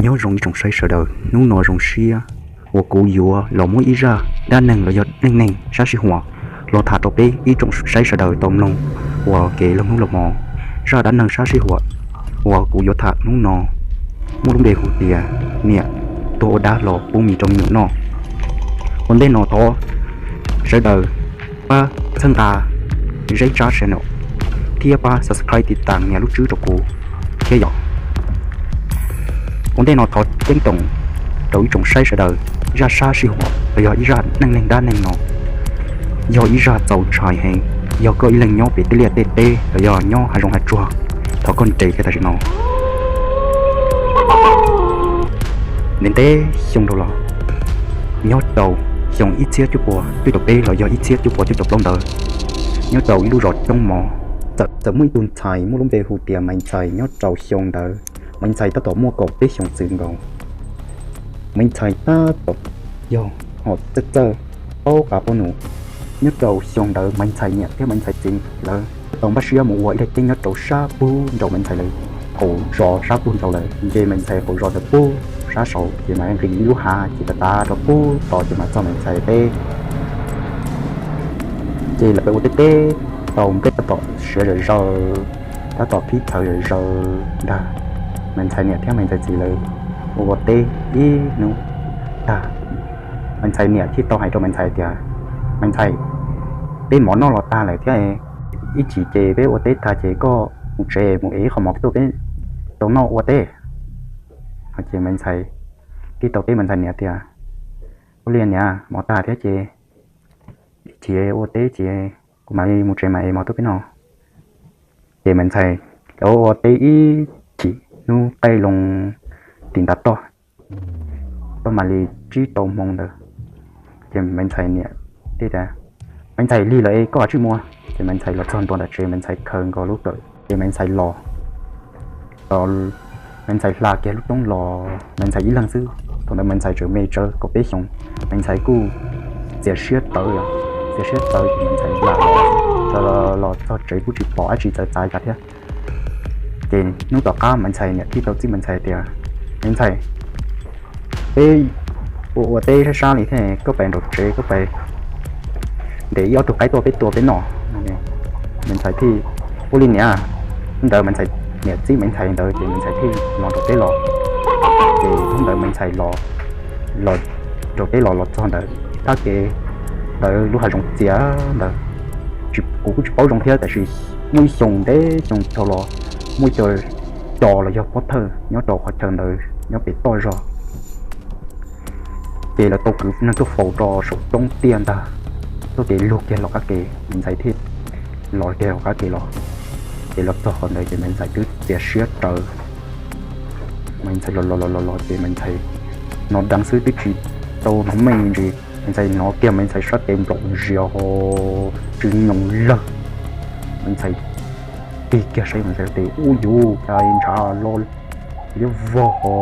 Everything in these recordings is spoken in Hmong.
Nyob zoo ib tsoom saib sawv daws, hnub no zoo siab uas kuv yuav los muab ib zaj dab neeg los yog neej neeg sab sij huam los tham rau peb ib tsoom saib sawv daws tau mloog ua kev laug hnub laug hmo. Zaj dab neeg sab sij huam uas kuv yuav tham hnub no muaj lub npe hu tias niam tuag ua dab los pub mis rau me nyuam noj. Ua ntej no thov sawv daws pab txhawb nqa Zeb Tsab channel thiab pab subscribe tiv tas nias lub tswb rau kuv thiab yom. Ua ntej no thov ceeb toom rau ib tsoom saib sawv daws, zaj sab sij huam los yog ib zaj neej neeg dab neeg no yog ib zaj txaus ntshai heev. Yog koj ib leeg nyob pem tej liaj tej teb los yog nyob hav zoov hav tsuag, thov koj nres kiag tam sim no. Ntev ntev xyoo dhau los, nyob rau xyoo ib txhiab cuaj puas cuaj caum peb los yog ib txhiab cuaj puas cuaj caum plaub ntawd, nyob rau ib lub zos coob mov, txawm muaj ib tug ntxhais muaj lub npe hu tias Maiv Ntxhais. Nyob rau xyoo ntawd Maiv Ntxhais tab tom muaj kaum peb xyoos txwv nkaus. Maiv Ntxhais tab tom yog ho txawj txawj paub qav paub num. Nyob rau xyoo ntawd Maiv Ntxhais niam thiab Maiv Ntxhais txiv lawv tau npaj siab mus ua ib daim teb nyob rau sab pug nraum Maiv Ntxhais lawv qaum zos, sab pug nraum lawm, nce Maiv Ntxhais qaum zos ntawd pug sab saud ces mas nqis ib lub hav ces tav tav rau pug tod ces mas txog Maiv Ntxhais teb. Ces lawv ua teb teb tau nplej tab tom siav zom zaws, tab tom phib txhawv zom zaws ntag. Maiv Ntxhais niam thiab Maiv Ntxhais txiv lawv ua ua teb ib hnub tag, Maiv Ntxhais niam thiaj tau hais rau Maiv Ntxhais tias, Maiv Ntxhais, peb mov noj los tag lawm thiab, ib chim ces peb ua teb tag ces koj mus tsev mus ev ib qho mov tuaj peb tau noj ua teb. Ces Maiv Ntxhais thiaj tau teb Maiv Ntxhais niam tias, Ua li niam, mov tag thiab ces ib chim ua teb ces kuv mam li mus tsev mam ev mov tuaj peb noj. Ces Maiv Ntxhais lawv ua teb ib chim hnub qaij loo tim ntav toj, tau mam li tsib rau hmo ntawd, ces Maiv Ntxhais niam thiaj tias, Maiv Ntxhais, lig lawm es koj kav tsij mus. Ces Maiv Ntxhais los txog ntua nram tsev, Maiv Ntxhais khaws nkaus lub kawm ces Maiv Ntxhais los. Maiv Ntxhais hla kiag lub roob los Maiv Ntxhais ib leeg xwb. Thaum ntawd Maiv Ntxhais tseem me tsawv kaum peb xyoos, Maiv Ntxhais kuj txias siab tawv, txias siab tawv ces Maiv Ntxhais hla los txog tsev kuj tsis pom dab tsi txawv txav cas thiab. Ces hnub tom qab Maiv Ntxhais niam thiaj tau txib Maiv Ntxhais tias, Maiv Ntxhais, peb ua ua teb sab sab li thiab, koj pais nraum tsev, koj pais ntes ib ob tug qaib tuaj peb tua peb noj. Maiv Ntxhais thiaj, Ua li niam. Hnub ntawd Maiv Ntxhais niam txib Maiv Ntxhais ntawd ces Maiv Ntxhais thiaj los nraum teb los. Ces hnub ntawd Maiv Ntxhais los, los nraum teb los los txog ntawd, thaj kev ntawd lub hav zoov txias ntawd, kuv kuj tsis paub zoo thiab tab sis muaj ib xyoo ntev xyoo dhau los muaj ib co cos los yog pov thawj nyob rau qhov chaw ntawd nyob pem toj zog. Ces lawv tau kwv neeg tuaj faus rau saum roob tiaj ntag, tuaj kev luag kiag los qab ke, Maiv Ntxhais thiaj los kiag los qab ke los. Ces los txog qhov ntawd ces Maiv Ntxhais twb txias siab rawv. Maiv Ntxhais los los los los los ces Maiv Ntxhais hnov deev xwb twb tsis tau hnov meej me ntsis. Maiv Ntxhais hnov kiag Maiv Ntxhais sab tes nplaum zias ho tsw nyoos lawg. Maiv Ntxhais tig kiag saib Maiv Ntxhais tes, ub yuv, cas ntshav los liab vog ho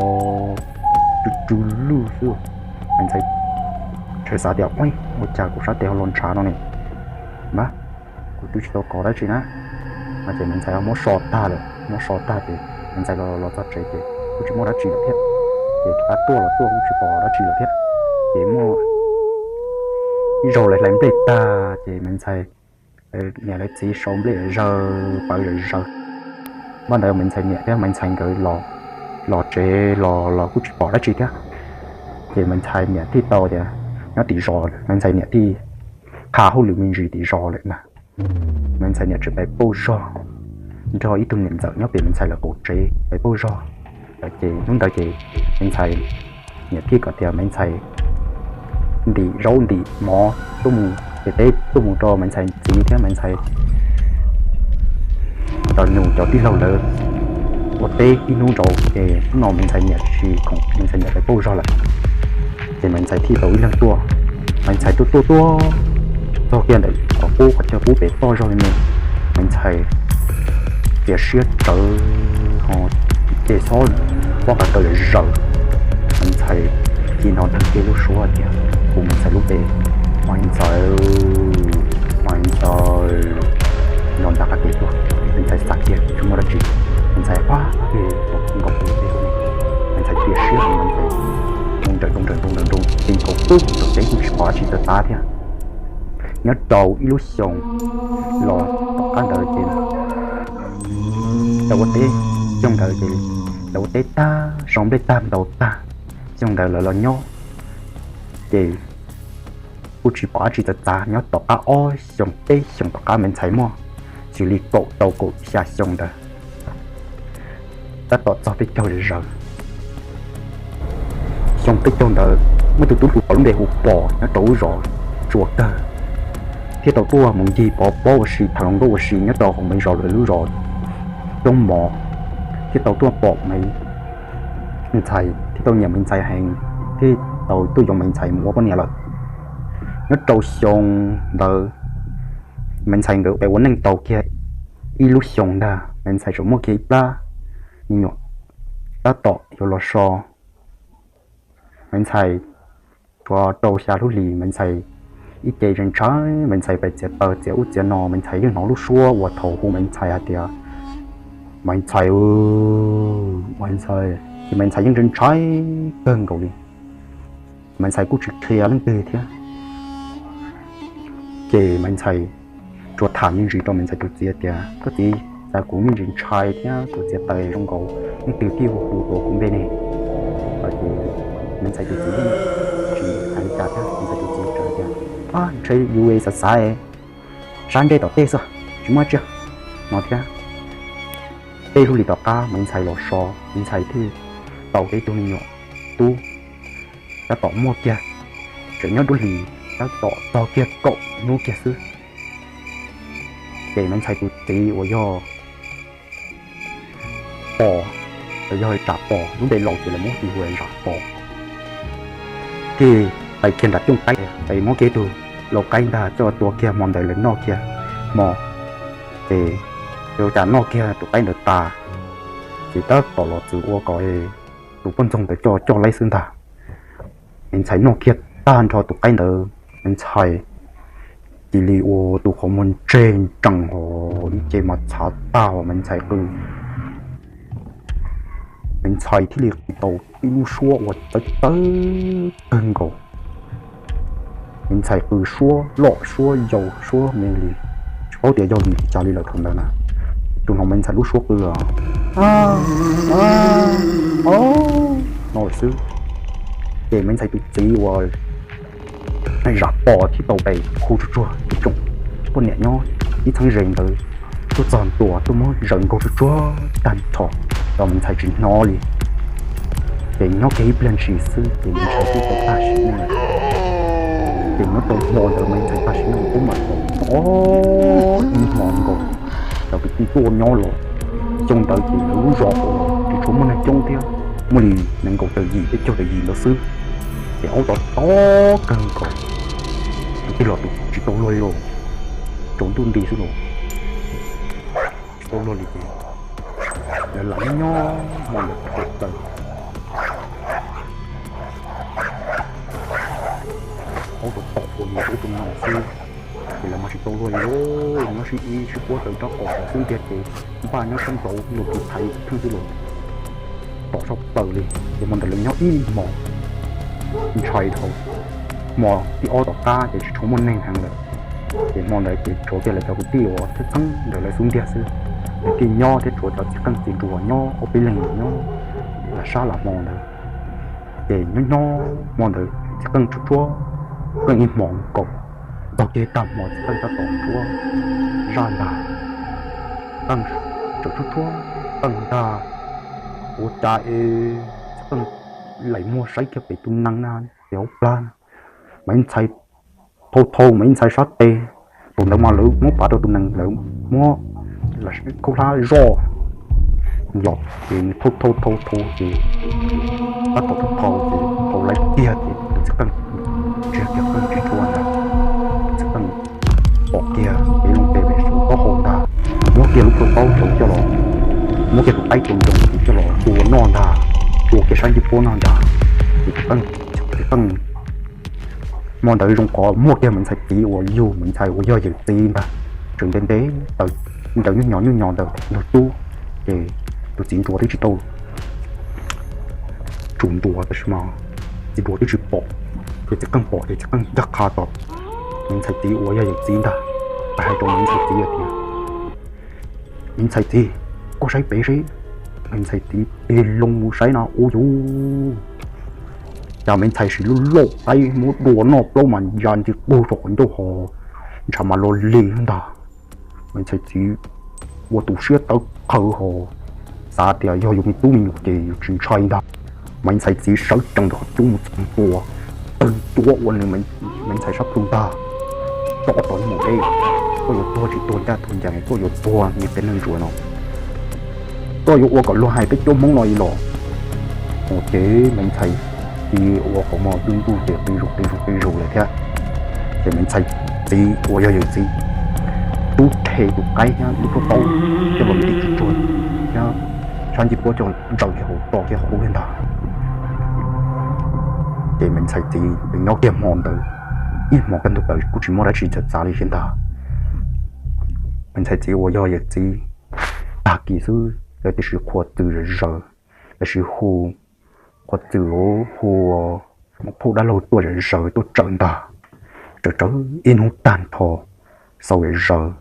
tsw tsw lwj xwb. Maiv Ntxhais tseem xav tias, Ua cas kuv sab tes ho los ntshav no ne? Npab, kuv twb tsis tau kov dab tsi na. No ces Maiv Ntxhais muab so tag lawm, muab so tag ces Maiv Ntxhais los los txog tsev ces kuj tsis muaj dab tsi lawm thiab. Ces rov qab tuaj los tuaj kuj tsis pom dab tsi lawm thiab. Ces muaj ib zaug lawv hlais nplej tag ces Maiv Ntxhais niam lawv txiv sau nplej zawg pawv zawg zawg. Npaj ntawd Maiv Ntxhais niam thiab Maiv Ntxhais nkawd los, los tsev los los kuj tsis pom dab tsi thiab. Ces Maiv Ntxhais niam thiaj tau tias nyob tim zos, Maiv Ntxhais niam thiaj qha hauj lwm me ntsis tim zos lawm na. Maiv Ntxhais niam tseem pais pauj zog nrog ib tug niam ntxawm nyob pem Maiv Ntxhais lawv qaum tsev pais pauj zog. Ces hnub ntawd ces Maiv Ntxhais niam thiaj kom tias Maiv Ntxhais ntim zaub ntim mov tuaj mus, ces peb tuaj mus rau Maiv Ntxhais txiv thiab Maiv Ntxhais ntawm nws cov tij laug lawv ua teb ib hnub nraud, ces hnub no Maiv Ntxhais niam tsis khoom, Maiv Ntxhais niam pais pauj zog lawm. Ces Maiv Ntxhais thiaj tau ib leeg tuaj. Maiv Ntxhais tuaj tuaj tuaj txog kiag ntawm qhov qub, qhov chaw qub pem toj zog li no, Maiv Ntxhais txias siab tsawv ho ces xob pob qa kaw zawm zawm. Maiv Ntxhais cia li nrov nrheg kiag lub suab tias, Kuv Maiv Ntxhais lub npe, Maiv Ntxhais, Maiv Ntxhais. Nrov nrag qab kev tuaj, Maiv Ntxhais xav kiag tsis muaj dab tsi, Maiv Ntxhais pab kiag nkaus tus teb, Maiv Ntxhais txias siab Ces thaum twg thaum teb kuj tsis pom dab tsi txawv txav thiab. Nyob rau ib lub xyoo los tom qab ntawd ces lawv ua teb, xyoo ntawd ces lawv ua teb tag, sau nplej tag ntaus tag, xyoo ntawd lawv los nyob ces kuj tsis pom dab tsi txawv txav. Nyob tom qab ob xyoo peb xyoos tom qab me ntxhais muaj xws li kaum rau kaum xya xyoo ntawd, tab tom txog peb caug zaws. Xyoo peb caug ntawd muaj tus tub hluas lub npe hu Pom nyob rau lub zos Tsuas Kawg, thiaj tau tuaj mus ncig pov pob ua si tham hluas nkauj ua si nyob rau hauv me zos lawv lub zos coob mov, thiaj tau tuaj pom me ntxhais thiaj tau nyiam me ntxhais heev, thiaj tau tuaj yuav me ntxhais mus ua poj niam lawm. Nyob rau xyoo ntawd me ntxhais nkawd pem ua neej tau kiag ib lub xyoos ntag, me ntxhais tsuas muaj kiag ib plab me nyuam tab tom yuav los so. Me ntxhais tsuas rau xya lub hlis, me ntxhais ib ce ntshai ntshai, me ntxhais pem txiav taws txiav ub txiav no, me ntxhais yeej hnov lub suab uas thaum hu me ntxhais hais tias, me ntxhais, me ntxhais, ces me ntxhais yeej ntshai ntshai kawg nkaus li. Me ntxhais kuj tsis qhia leej twg thiab. Ces me ntxhais tsuas tham me ntsis rau me ntxhais tus txiv tias, koj txiv, cas kuv me ntsis ntshai thiab kuv txiav taws zoo nkaus, leej twg thiaj hu hu tus kuv npe ne? Ces me ntxhais tus txiv yeej tsis hais li cas thiab, me ntxhais tus txiv tsuas hais tias, ntshe yus xav xav, sab ntsej tom tej xwb, tsis muaj tsiaj no thiab. Peb lub hlis tom qab me ntxhais los so, me ntxhais thiaj tau tau ib tug me nyuam tub, tab tom muaj kiag, tseem nyob nruab hlis, tab tom txog kiag kaum hnub kiag xwb. Ces me ntxhais tus txiv uas yog Pom, los yog Zam Pom, lub npe laus ces lawv muab hu ua Zam Pom, ces pais kiag nram cooj qaib, pais muab kiag tus lau qaib ntag coj tua kiag hmo ntawd lawv noj kiag hmo. Ces lawv cas noj kiag tus qaib ntawd tas, ces tab tom los txwv ua kom tus poj ntxoog ntawd coj coj laib xwb ntag. Me ntxhais noj kiag tag nrho tus qaib ntawd, me ntxhais cia li ua tus qhov muag ntseg ntsees hos ib ce mas txhav tag hos me ntxhais qw. Me ntxhais thiaj li qw tau ib lub suab uas txawv txawv kawg nkaus. Me ntxhais qw suab loj suab yau suab me li, tsis paub tias yog vim li cas li lawm thaum ntawd na. Tsuas hnov me ntxhais lub suab qw no lawm xwb. Ces me ntxhais tus txiv uas Zam Pom thiaj tau pes khu tsuag tsuag ib tsoom poj niam nyob ib txheeb ze ntawd tuaj txog ntua tuaj muab zaws nkaug tsuag tsuag tag nrho, los me ntxhais tsis hnov li. Ces nyob kiag ib pliag ntsis xwb ces me ntxhais twb tau tag sim neej lawm. Ces nyob rau hmo ntawd me ntxhais tag sim neej lawm pub mam tau ob ib hmo nkaus, cov kwv tij tuaj nyob los, xyoo ntawd ces lawv lub zos uas tsis tshua muaj neeg coob thiab, muaj li nees nkaum tawm yim peb caug tawm yim ntawd xwb. Ces aub tom tom kawg nkaus, tus twg los tus tsis tau luag li los, tsaus ntuj nti xwb los tsis tau luag li ces lawv lam nyob nyob hmo ntawd pem taws, aub tom tom ua li ub rau no xwb. Ces lawv mas tsis tau luag li los nyob sib ib sib puab raws rab qos xwb ntiag ces npaj nyob sab nraud los tus thaiv pheej xwb los tom sab plaws li. Ces hmo ntawd lawv nyob ib hmos ntshai dhau. Hmo thib ob tom qab ces tsis tshua muaj neeg heev lawm. Ces hmo ntawd ces tshuav kiag lawv cov kwv tij uas txheeb txheeb ntawm lawv xub ntiag xwb, lawv thiaj nyob thiab tshuav cov txiv qeej txiv nruas nyob ob peb leeg nyob lam sab lam hmo ntawd. Ces nyob nyob hmo ntawd txiv qeej tshuab tshuab qeej ib hmos nkaus, txog kiag tag hmo txiv qeej tab tom tshuab zaj ntag. Qeej tshuab tshuab qeej ntag, ua cas es txiv qeej laim muag saib kiag pem tus nees na, pem hauv plag na, mas ib ntxhais thau thau mas ib ntxhais sab tes. Thaum ntawd mas lawv muab pav rau tus nees, lawv muab khaub hlab zoj los ces nws thau thau thau thau ces tab tom thau thau ces thau laib tiag ces tus txiv qeej ntsia kiag qeej tsis tshua ntag, tus txiv qeej pom kiag pem loo pem pem saum taub hau ntag, muab kiag lub plhu taub rau coj los, muab kiag tus qaib rau nroo coj los tua noj ntag, tua kiag sab ncej puab noj ntag. Ces tus txiv qeej hmo ntawd zoo qhov muaj kiag me ntxhais txiv uas yug me ntxhais uas yog yawm txiv ntag, tseem ntev ntev ntawd nyuj nyo nyuj nyo ntawd ntug tub. Ces tus txiv nruas twb tsis tau tsum nruas tab sis mas txiv nruas twb tsis pom, Ces txiv qeej pom ces txiv qeej ncaj qha tos me ntxhais txiv uas yog yawm txiv ntag, hais rau me ntxhais txiv tias, Me ntxhais txiv, koj saib pem seb. Me ntxhais txiv tig loo mus saib no ua yuv, cas me ntxhais siv lub lauj qaib muab dua noj plaub mas ya ntxi qug rau qhov ncauj ho ntshav mas lo li ntag. Me ntxhais txiv ua tus siab tawv qhawv ho xav tias yog yus me tub me nyuam ces yus tsis ntshai ntag. Me ntxhais txiv sawv tsees ntawm qhov cub mus txog ntua, tawg ntua ua nws me ntxhais sab plhu ntag. Tso tau mus deb, koj yuav tuag tsis tuag ncaj tuag ncees, koj yuav tuag niag peb neeg ntsuav no, koj yuav ua kom luag hais peb cuab Hmoob no li los. Ua ces me ntxhais txiv ua qhov muag dub ntuj ces qi zus qi zus qi zus lawm thiab. Ces me ntxhais txiv uas yog yawm txiv rub rhe tus qaib thiab lub pob taub coj los ntim tsuag tsuag thiab sab ncej puab coj ntsaws kiag hauv tso kiag qub li ntag. Ces me ntxhais txiv nws nyob kiag hmo ntawd ib hmo kaj ntug plaws kuj tsis muaj dab tsi txawv txav li thiab ntag. Me ntxhais txiv uas yog yawm txiv tag kis xwb lawv tiam sis qhuas txwm zom zaws, lawv sis hu qhuas txwm hu mus phauj dab laug tuaj zom zaws tuaj tsawm ntag. Tsawm tsawm ib hnub tag nrho, xaus zom zaws,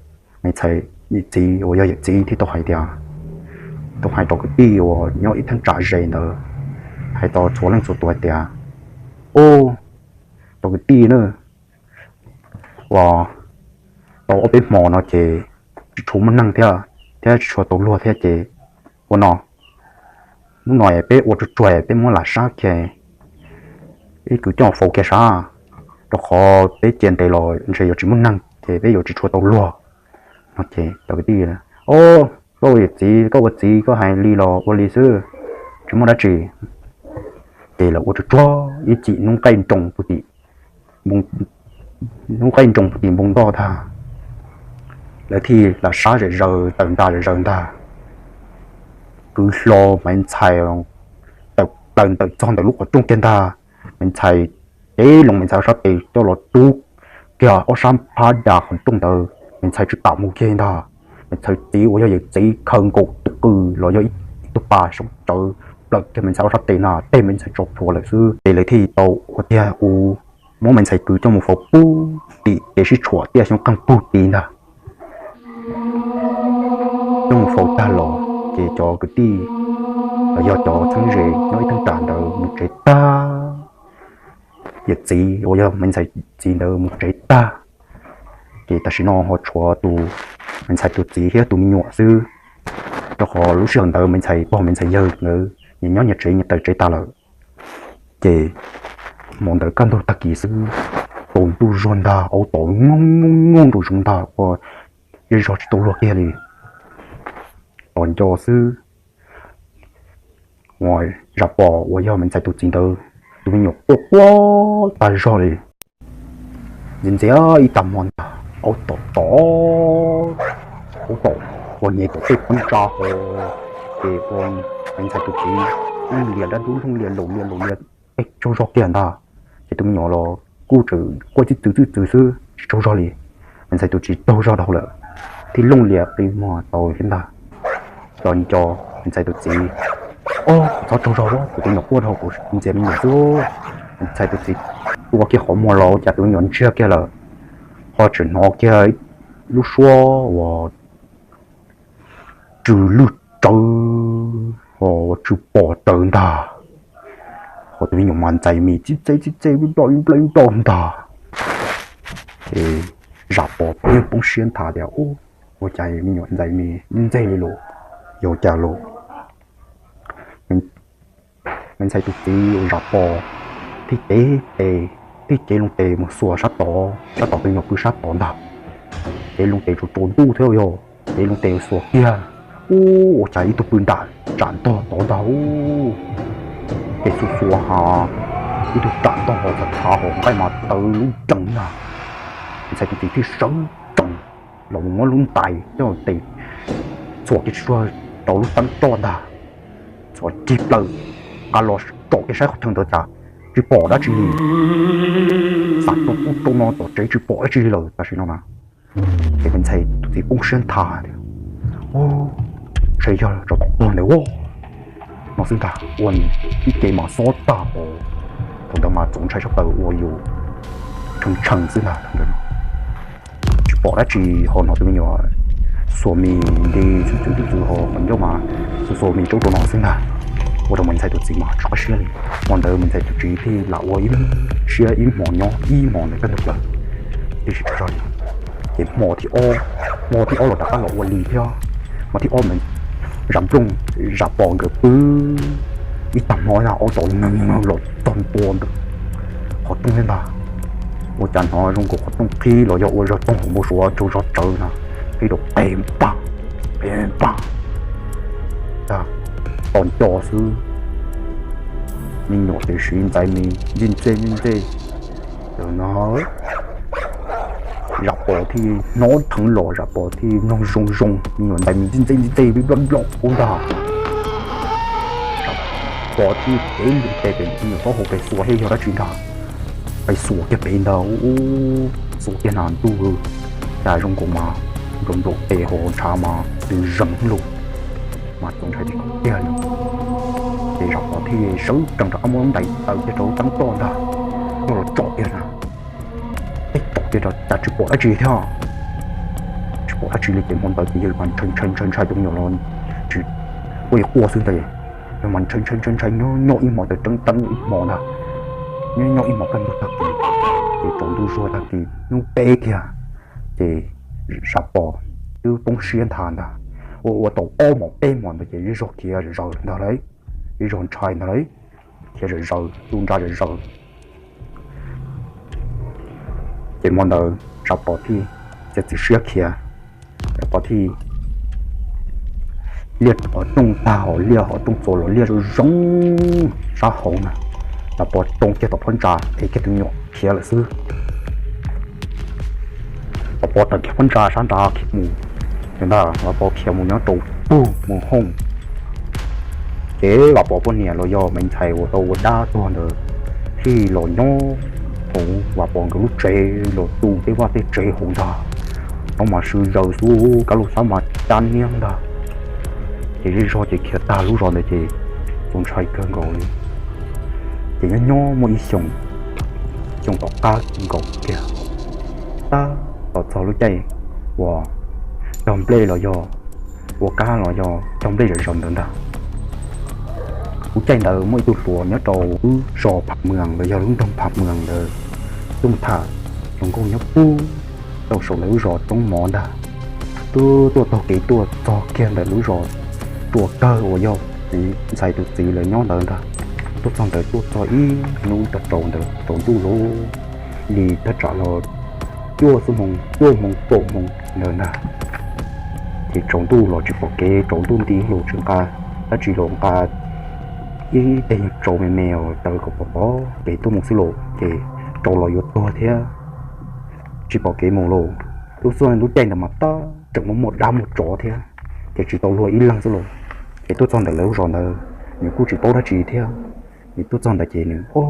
me ntxhais yawm txiv uas yog yawm txiv thiaj tau hais tias, tau hais rau kwv tij uas nyob ib thaj tsam ze ntawd, hais rau txhua leej txhua tus hais tias, Au, rau kwv tij na, uas tau ob peb hmo no ces tsis tshua muaj neeg thiab, thiab tsis tshua tau luag thiab ces ua no, hnub no peb ua tsuag tsuag peb muab lam sab kiag, ib kwv coj faus kiag sab, rau qhov peb cia ntev los ntshe yuav tsis muaj neeg ces peb yuav tsis tshua tau luag no ces cov kwv tij, Au, koj ua yawm txiv, koj ua txiv koj hais li los ua li xwb, tsis muaj dab tsi. Ces lawv ua tsuag tsuag ib chim hnub qaij nroos puag tim, hnub qaij nroos puag tim npoo ntoj tag, lawv thiaj lam sab zom zaws tawm ntag zom zaws ntag. Kwv hlo me ntxhais tawm plaws ntawm txog ntawm lub qhov rooj kiag ntag, me ntxhais cev loo me ntxhais ob sab tes coj los rub kiag ob sab phab das qhov rooj ntawd, me ntxhais tsis kam mus kiag ntag. Me ntxhais txiv uas yog yawm txiv khaws nkaus tus qws los yog ib tug pas soo tsawv plaws kiag me ntxhais ob sab tes na, teg me ntxhais tso plhuav lawm xwb. Ces lawv thiaj tau ua tiag u, muab me ntxhais kwv coj mus faus puag tim kev sib tshuam tiaj xyoob qeej puag tid ntag. Coj mus faus tag los ces cov kwv tij los yog cov txheeb ze nyob ib thaj tsam ntawd mus tsev tag. Yawm txiv uas yog me ntxhais txiv ntawd mus tsev tag, ces tam sim no ho tshuav tus, me ntxhais tus txiv thiab tus me nyuam xwb, rau qhov lub sij hawm ntawd me ntxhais pog me ntxhais yawg nkawd nyias nyob nyias tsev nyias tawm tsev tas lawm. Ces hmo ntawd kaj ntug tag kis xwb, tsaus ntuj zog ntag, au tom nyooj nyooj nyooj nraum zoov ntag, ua zej zog tsis tau luag kiag li. Tos nco xwb, uas Zam Pos uas yog me ntxhais tus txiv ntawd tus me nyuam quaj quaj tag zog li. Ntxias ntxias ib tag hmo ntag, au tom tom, au tom, ua nyem tom tej poob tsa ho, ces ua me ntxhais tus txiv looj lias dab dub, looj lias laus lias laus lias pes tsaug zog kiag ntag. Ces tus me nyuam los kuj tseem quaj txij txwv txij txwv xwb tsis tsaug zog li. Me ntxhais tus txiv tsaug zog dhau lawm, thiaj looj lias qi muag tau thiab ntag. Tos nco me ntxhais tus txiv, Au, txhob tsaug zog, kuv tus me nyuam quaj dhau, kuv ntxias me nyuam xwb. Me ntxhais tus txiv tua kiag qhov muag los cas tus me nyuam ntsiag kiag lawm, ho tseem hnov kiag lub suab uas tsw lwj tsawv, ho tsw pom tsawv ntag. Ho tus me nyuam mas ntxais mis txij txej txij txej nploj nploj nploj ntag. Ces Zam Pos pheej poob siab nthav tias, Ua cas me nyuam ntxais mis ntxeg li los, yog cas los? Me ntxhais tus txiv Zam Pos thiaj cev tes, thiaj cev loo tes mus xuas sab tod, sab tod tus me nyuam pw sab tod ntag. Cev loo tes tsaus tsaus ntuj thiab yog, cev loo tes xuas kiag, ua cas ib tug pw nram tsam ntog tod ntag. Ces xuas xuas ha, ib tug tsam ntog ho txav txhav ho nqaij mas taw lub nrees ntag. Me ntxhais tus txiv thiaj sawv tsees los muab lub ntais coj tes txhuam kiag tsuag rau lub teeb roj ntag. Txhuam cig plaws, nqa los tsom kiag saib qhov chaw ntawd cas tsis pom dab tsi li. Xav rau ub rau no tom tsev tsis pom dab tsi li lawm tam sim no na. Ces me ntxhais tus txiv poob siab nthav tias, Ntshe yog tsov tom tuag ntawd no xwb ntag. Ua ib ce mas xob tag os, Thaum ntawd mas txaus ntshai tshaj plaws uas yus tshee tshee xwb ntag. Thaum ntawd tsis pom dab tsi ho hnov tus me nyuam xuas mis nti xwb, txwv txwv txwv ho qhov ncauj mas xuas xuas mis rau ub rau no xwb ntag. Ua rau Maiv Ntxhais tus txiv mas tsis qab siab li. Hmo ntawd Maiv Ntxhais tus txiv thiaj lam ua ib siab ib hmos nyob ib hmos ntawd kaj ntug plaws, tib si tsaug zog li. Ces hmo thib ob, hmo thib ob los rov qab los ua li thiab. Hmo thib ob mas Zam Nplooj, Zam Pos nkawd pw ib tag hmo ntag, ob tog neeg los txog ntua ntawm qhov rooj thiab ntag. Ua cas hnov zoo nkaus qhov rooj qhib los yog ua zog toog hauv npau suav raug zog tsawv na, qhib rau pem pag, pem pag, tag, tos nco xwb. Me nyuam tiam sis ntais mis ntxij ntxej ntxij ntxej. Thaum no Zam Pos thiaj hnov dheev los, Zam Pos thiaj mloog zoo zoo, me nyuam ntais mis ntxij ntxej ntxij ntxej vib nplob nplob ub ntag. Zam Pos thiaj cev loo tes pem me nyuam taub hau pem xuas thiab yog dab tsi ntag, pem xuas kiag pem ntawd, xuas kiag nas ntuj, cas zoo nkaus mas nplaum nplaum tes hauv ntshav mas twb zeeg lug, mas txaus ntshai tiag tiag li. Ces Zam Pos thiaj sawv tsees rov qab muab ntais taw kiag rau lub teeb toj ntag, coj los tsom kiag na, tej tom kiag rau cas tsis pom dab tsi thiab. Tsis pom dab tsi li ces hmo ntawd ces yawg mas ntshai ntshai ntshai ntshai tus me nyuam los tsis quaj quaj xwb ntag. Yawg mas ntshai ntshai ntshai ntshai nyob nyob ib hmos ntawd, teeb teeb ib hmos ntag, nyob nyob ib hmos kaj ntug tag kis, ces tsaus ntuj zuag tag kis hnub peb kiag, ces Zam Pos twb poob siab nthav ntag. Ua ua tau ob hmos peb hmos ntawd ces zej zog khiav zom zaws ntag lauj, zej zog ntshai ntag lauj, khiav zom zaws tu nra zom zaws. Ces hmo ntawd Zam Pos thiaj txiav txim siab khiav, Zam Pos thiaj liaj qhov rooj tag hos liaj qhov rooj txuas los liaj zoo zoo sab hauv na, Zam Pos tsoo kiag tom phab ntsa es kiag tus me nyuam khiav lawm xwb. Zam Pos tawm kiag phab ntsa sab nrad khiav mus, ntag Zam Pos khiav mus nyob rau pug mus hooj. Ces Zam Pos poj niam los yog Maiv Ntxhais uas tau ua dab tuag ntawd thiaj los nyob hauv Zam Pos nkawd lub tsev los tu tej vaj tej tsev hauv ntag. Nyob mas sw zaws xwb, kab laug xab mas cab niab ntag. Ces zej zog ces khiav tag lub zos ntawd ces txaus ntshai kawg nkaus li. Ces nyob nyob muaj ib xyoos, xyoo tom qab nkaus kiag, tab tom txog lub caij uas cog nplej los yog ua kab los yog cog nplej zom zaws ntawd ntag. Lub caij ntawd muaj ib tug hluas nyob rau lub zos Pham Mws los yog lub nroog Pham Mws ntawd tuaj mus tham hluas nkauj nyob pub rau saum ntawm lub zos Roob Mov ntag. Twb tuaj taug kev tuaj txog kiag ntawm lub zos Tsua Kawg uas yog txiv ntxhais tus txiv lawv nyob ntawd ntag. Tuaj txog ntawd tuaj txog ib hnub tag tsaus ntawd tsaus ntuj los li thaj tsam los cuaj xuab moos, cuaj moos kaum moos ntawd ntag. Ces tsaus ntuj los tsis pom kev, tsaus ntuj nti los tsis nqa dab tsi los nqa ib teg yeej tsaus me me taws kom pom pom kev tuaj mus xwb los ces tsaus los yuav tuag thiab, tsis pom kev mus los. Lub xub lub caij ntawd mas tab tseem muaj muaj dab muaj tsov thiab, ces tsis tau luag ib leeg xwb los. Ces tuaj txog ntawm lawv lub zos ntawd nws kuj tsis paub dab tsi thiab. Nws tuaj txog ntawd ces nws, o,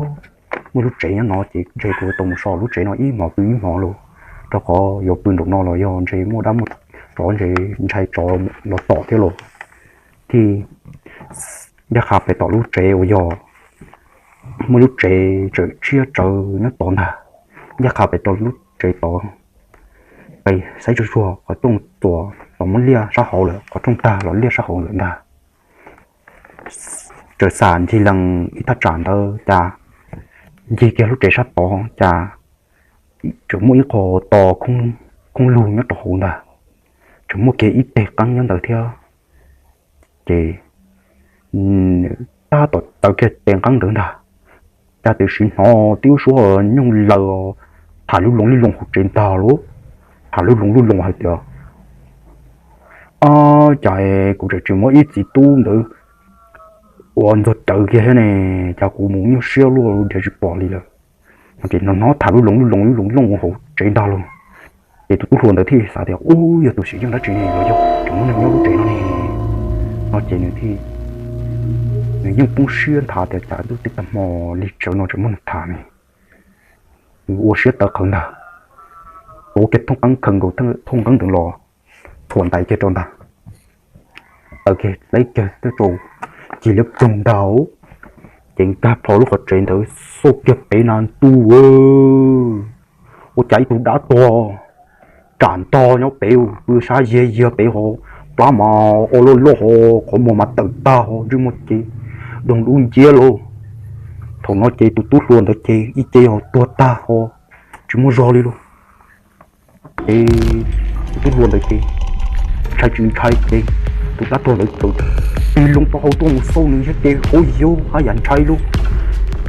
muaj lub tsev nyob no ces ntshe kuv tau mus so lub tsev no ib hmos pw ib hmos los, rau qhov yuav pw nraum no los yog ntshe muaj dab muaj tsov, ntshe ntshai tsov los tom thiab los. Thiaj ncaj qha pem tom lub tsev uas yog muaj lub tsev tseem tshiab tsawv nyob tod ntag. Ncaj qha pem rau lub tsev tod, pes saib tsuag tsuag qhov rooj txuas los muab liaj sab hauv lawm, qhov rooj tag los liaj sab hauv lawm ntag. Txawm xam ncig lees ib thaj tsam ntawd cas ncig kiag lub tsev sab tod cas tseem muaj ib qho to khoob lug nyob rau hauv ntag. Tseem muaj kiag ib teg qeeb nyob ntawd thiab. Ces tab tom taws kiag tes qeeb ntawd ntag, cas tiam sis hnov tib lub suab nyooj laws tham lub loos lub loos hauv tsev ntag lauj. Tham lub loos lub loos hais tias, Ab, cas kuv tseem tsis muab ib txiv tub ntawd ua ntxuag cawv kiag thiab ne, cas kuv mus nyuaj siab luaj nrhiav tsis pom li lawm. No ces hnov tham lub loos lub loos lub loos loos hauv tsev ntag lauj. Ces tus tub hluas ntawd thiaj xav tias, Ub, yog tus xiam yeej dab tsi ne los yog tseem muaj neeg nyob lub tsev no ne? No ces nws thiaj, nws yeej poob siab nthav tias cas twb tag hmo li tsawv no tseem muaj neeg tham ne. Nws ua siab tawv qhawv ntag, tuav kiag thoob qeeb khaws nkaus thoob qeeb ntawd los txhuam ntais kiag rau ntag. Taws kiag teb kiag twb rau cig liab ploog ntag. Ces nkag plho lub qhov tsev ntawd xauj kiag pem na ntuj, ua cas ib tug dab tuag tsam ntog nyob pem, pw sab yiag yiag pem hauv plab mas o loj loj hos qhov muag mas tawm tag hos ntsej muag ces doog dub nciab lauj. Thaum no ces tus tub hluas ntawd ces ib ce ho tuag tag hos tsis muaj zog li lauj. Ces tus tub hluas ntawd ces ntshai tsis ntshai ces tus dab tuag ntawd txawm tig loo taub hau tuaj mus xauj nws thiab ces hauv yus haj yam ntshai lauj.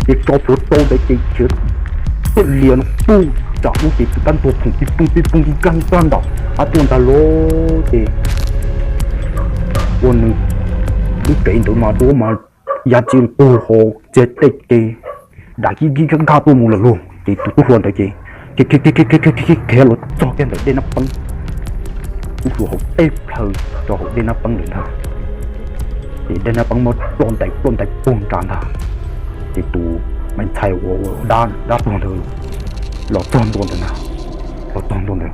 Ces tso plhuav rau ntawd ces khiav tuaj lias no pub tsam ub ces tus dab tuag phoom pij pooj pij pooj ti kag kag ntawm qab tuaj ntag lauj. Ces ua nws lub tsev ntawd mas duab mas ya txia nqug hos txiag tej ces dam kib kib nkag tuaj mus lawm lauj. Ces tus tub hluas ntawd ces khiav los txog kiag ntawm dej Nab Peeb. Tub hluas hauv teb plhaw rau hauv dej Nab Peeb lawm ntag. Ces dej Nab Peeb muab ploj ntais ploj ntais puag nrad ntag. Ces tus me ntxhais uas dab tuag ntawd los txog ntua ntawd ntag, los txog ntua ntawd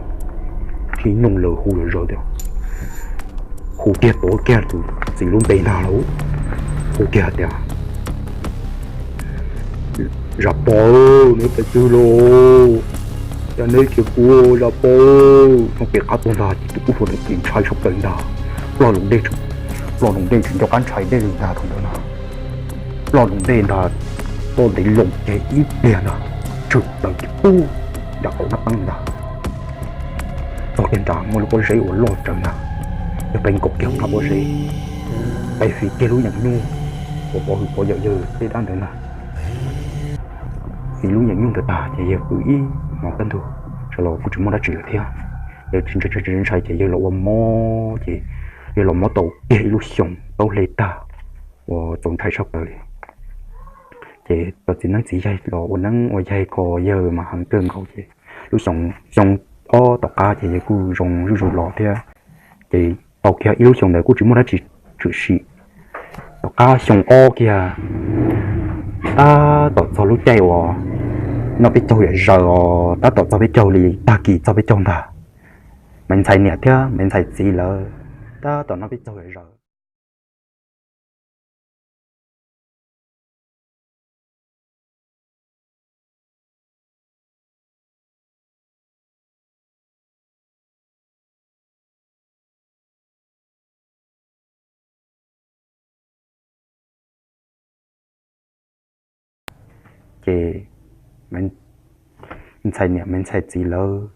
thiab nyooj lawv hu zom zaws tias, hu kiag tau kiag tus txiv lub npe ntag lauj. Hu kiag tias, Zam Pos, neb pais twg lauj? Yog neb khiav kuv, Zam Pos. Nyob pem qab tuaj ntag ces tus tub hluas ntawd ces ntshai tshaj plaws ntag, ploj loo dej, ploj loo dej tsis nco qab ntshai dej li ntag thaum ntawd na. Ploj loo dej ntag, tuaj ntev loo kiag ib pliag ntag, tshwm plaws kiag pub nram qaum Nab Peeb ntag. Txog kiag nrad muaj lub pob zeb uas loj tsawv ntag, yawg pais nkaum kiag hauv pob zeb, pais fiv kiag lub yeem nyuj uas pov hwm pov yawm yawg tej dab ntawd ntag. Fiv lub yeem nyuj ntawd tag ces yawg pw ib hmos kaj ntug, sawv los kuj tsis muaj dab tsi lawm thiab. Yawg tsis ntshai ces yawg los ua mob ces yawg los mob tau kiag ib lub xyoos taub hli tag uas txaus ntshai tshaj plaws li. Ces cov txiv neeb txiv yaig los ua neeb ua yaig kho yawg mas heev kawg nkaus ces lub xyoo, xyoo ob tom qab ces yawg kuj zoo zuj zus los thiab. Ces tau kiag ib lub xyoos ntawd kuj tsis muaj dab tsi tshwm sim. Tom qab xyoo ob kiag, tab tom txog lub caij uas noj peb caug yam zaws os, tab tom txog peb caug li, tag kis txog peb caug ntag, me ntxhais niam thiab me ntxhais txiv lawv tab tom noj peb caug yam zaws. Ces me ntxhais niam me ntxhais txiv lawv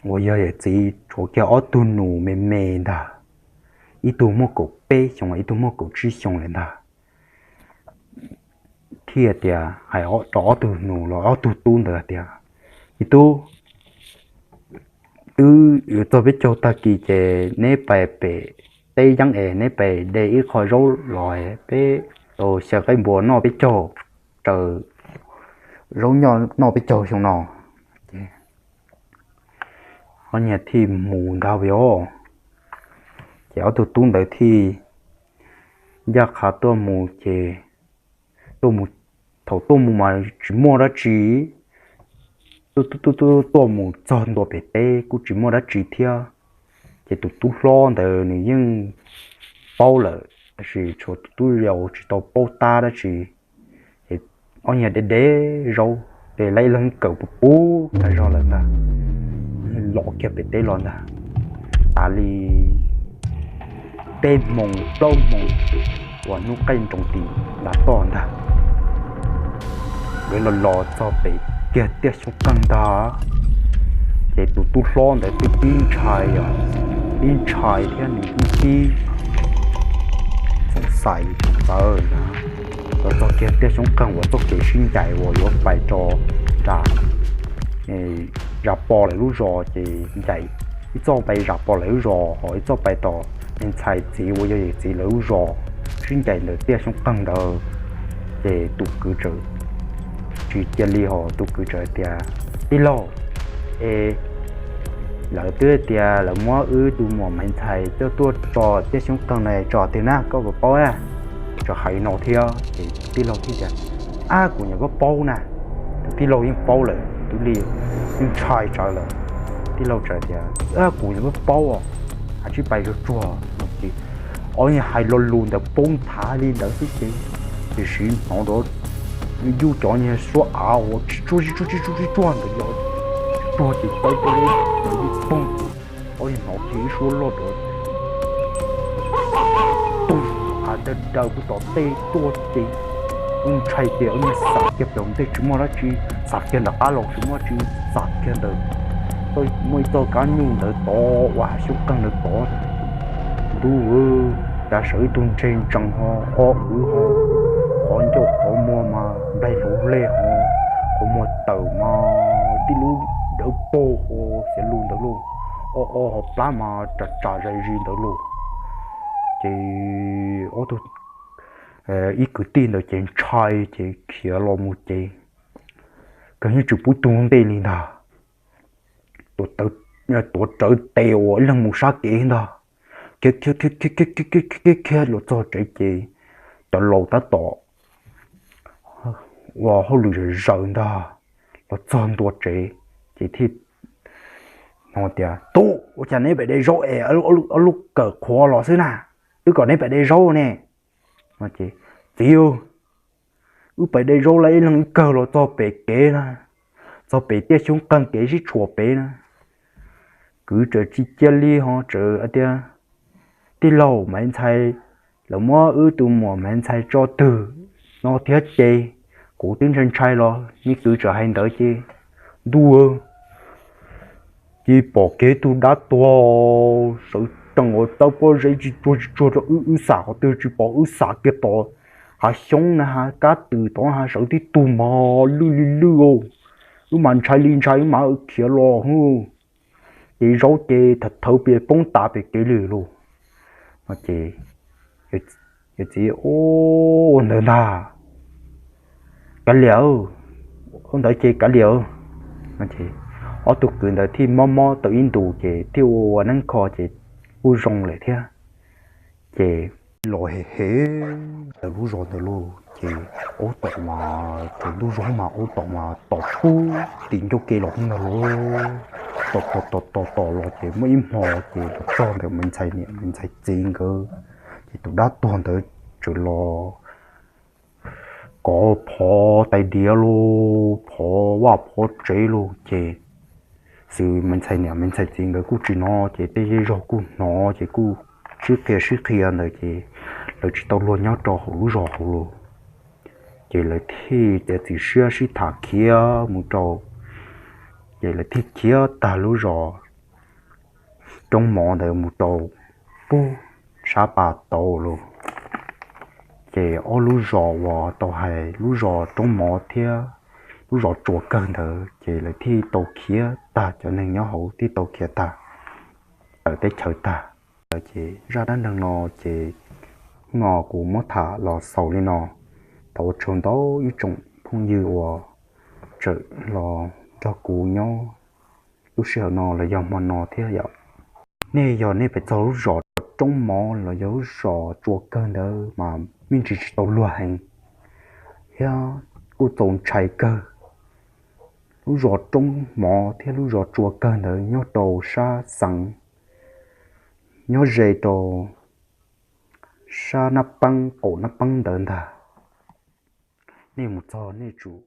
uas yog yawm txiv tshuav kiag ob tug nus me me ntag, ib tug muaj kaum peb xyoos, ib tug muaj kaum tsib xyoos lawm ntag. Thiaj tias hais rau ob tug nus los ob tug tub ntawd tias, Me tub, twb yuav txog peb caug tag kis ces neb pais pem teb yeeb es neb pais de ib qho zaub los peb tau xyaw qaib npua noj peb caug, tsaws zaub noj peb caug xyoo no. Ob niag thiaj mus ntag os. Ces ob tug tub ntawd thiaj ncaj qha tuaj mus ces tuaj mus, thaum tuaj mus mas tsis muaj dab tsi, tuaj tuaj mus txog ntua pem teb kuj tsis muaj dab tsi thiab. Ces tus tub hlob ntawd nws yeej paub lawm, tab sis tshuav tus tub yau tsis tau paub tab dab tsi. Ces ob niag de de zaub, de lawv ib leeg kawm puv puv tag zog lawm ntag, los kiag pem teb los ntag. Tas li peb hmoov plaub hmoov uas hnub qaij nroos tim ntav toj ntag, nkawd los los txog pem kiag tiaj xyoob qeeg ntag. Ces tus tub hlob ntawd twb pib ntshai os, pib ntshai thiab nws twb pib xoom xais li txawv na. Los txog kiag tiaj xyoob qeeg uas txoj kev sib ncaim uas yuav pais rau nram Zam Pos lawv lub zos, ces ncaim ib txoj pais Zam Pos lawv lub zos, ho ib txoj pais tom me ntxhais txiv uas yog yawm txiv lawv lub zos, sib ncaim ntawm tiaj xyoob qeeg ntawd. Ces tus kwv txawm tsis cia li, ho tus kwv txawm tias, Tij laug, es lawv twb tias lawv muab wb tus muam me ntxhais coj tuaj tso tiaj xyoob qeeg no tso twg na, koj puas paub na? Txawm hais no thiab ces tus tij laug thiaj tias, Ab, kuv nyuam qhuav paub na. Tus tij laug yeej paub lawm, tus li yeej ntshai tsawv lawm. Tij laug txawm tias, Ab, kuv nyuam qhuav paub os, hais tsis pais tsuag tsuag. Ces ob niag hais lo lus ntawd poob nthav li ntawd xwb ces Tiam sis hnov rov yub cov niag suab av uas tsis tsuag tsis tsuag tsis tsuag tsis tsuag ntawd los, tsuag ces tawb pob zeb tawv li poog, ob niag hnov kiag ib suab loj rov tus av daws daws pub tom tej tuaj ces kuj ntshai tias ub niag xav kiag plaws ntej tsis muaj dab tsi, xav kiag nram qab los tsis muaj dab tsi, xav kiag ntawm muaj ib txoj kab nyuj ntawd tod uas hav xyoob qeeg ntawd tod. Ntuj, cas sawv ib tug ntseg ntsees ho ob wb ho qhov ncauj qhov muag mas nplaig hluv hle ho qhov muag tawm mas tib lub dawb paug ho xiav lus ntawd lauj, ob ob hauv plab mas tsam tsam zais zis ntawd lauj. Ces ob tug ib kwv tij ntawd ces ntshai ces khiav los mus ces kawg yeej tsis pub ib tug ntej li ntag. Tuav rawv tes uas ib leeg mus sab kev ntag, khiav khiav khiav khiav khiav khiav khiav khiav los txog tsev ces cov laus tab tom ua hauj lwm zaws zaws ntag, los txog ntua tsev ces thiaj hnov tias, Tub, ua cas neb pem de zaub es ob lub kawm qhuav los xwb na, wb kom neb pem de zaub ne. Txiv, wb pem de zaub lawm ib leeg ib kawg los txog pem kev na, txog pem tiaj xyoob qeeg kev sib tshuam pem na. Kwv tseem tsis cia li ho tseem tias, Tij laug, Maiv Ntxhais, lawv muab wb tus muam Maiv Ntxhais tso twg no thiab ces kuv twb ntshai ntshai los nej kwv tseem hais ntawd ces, ntuj, ces pom kiag tug dab tuag sawv tsees uas tawb pob zeb tsis tsuag tsis tsuag rau wb, wb xam qhov twg tsis pom, wb xam kiag tom hav xyoob na, hav kab twm tod na, sawv tib tug mas lwj li lwj, wb mas ntshai li ntshai, wb mas khiav los ces zaub ces tham thawv pes poob tas pem kev li lauj. No ces yawm txiv, Ua ntawd ntag, kav liam, ua ntawd ces kav liam. Ob tug kwv ntawd thiaj mob mob tau ib ntus ces thiaj ua ua neeb kho ces kuj zoo lawm thiab. Ces los hem hem ntawm lub zos ntawd lauj ces aub tom mas, tsaus ntuj zog mas aub tom mas tom pub tim ncauj ke los ntag lauj. Tom tom tom tom tom los ces muaj ib hmo ces los txog ntawm Maiv Ntxhais niam Maiv Ntxhais txiv nkawd, ces tus dab tuag ntawd tseem los kov phov tais diav lauj, phov vaj phov tsev lauj ces xwb Maiv Ntxhais niam Maiv Ntxhais txiv nkawd kuj tsis hnov ces tej zej zog kuj hnov ces kuj sib qhia sib qhia ntawd ces lawv tsis tau luag nyob rau hauv lub zos hauv lauj. Ces lawv thiaj txiav txim siab sib tham khiav mus rau, ces lawv thiaj khiav tag lub zos Roob Mov ntawd mus rau pub sab pas tauv lauj. Ces ob lub zos uas tau hais lub zos Roob Mov thiab lub zos Tsua Kawg ntawd ces lawv thiaj tau khiav tag, cov neeg nyob hauv thiaj tau khiav tag, tawm teb chaws tag. Ces zaj dab neeg no ces hnub no kuv muab tham los xaus li no. Thov ua tsaug ntau ib tsoom phooj ywg uas tseem los nrog kuv nyob lub sij hawm no los yog hmo no thiab yom. Nej yog nej pem txog lub zos Roob Mov los yog lub zos Tsua Kawg ntawd mas me ntsis tsis tau luag heev thiab kuj txaus ntshai kawg. Lub zos Roob Mov thiab lub zos Tsua Kawg ntawd nyob rau sab xeev, nyob ze rau sab Nab Peeb, qaum Nab Peeb ntawd ntag. Nej mus txog nej tsum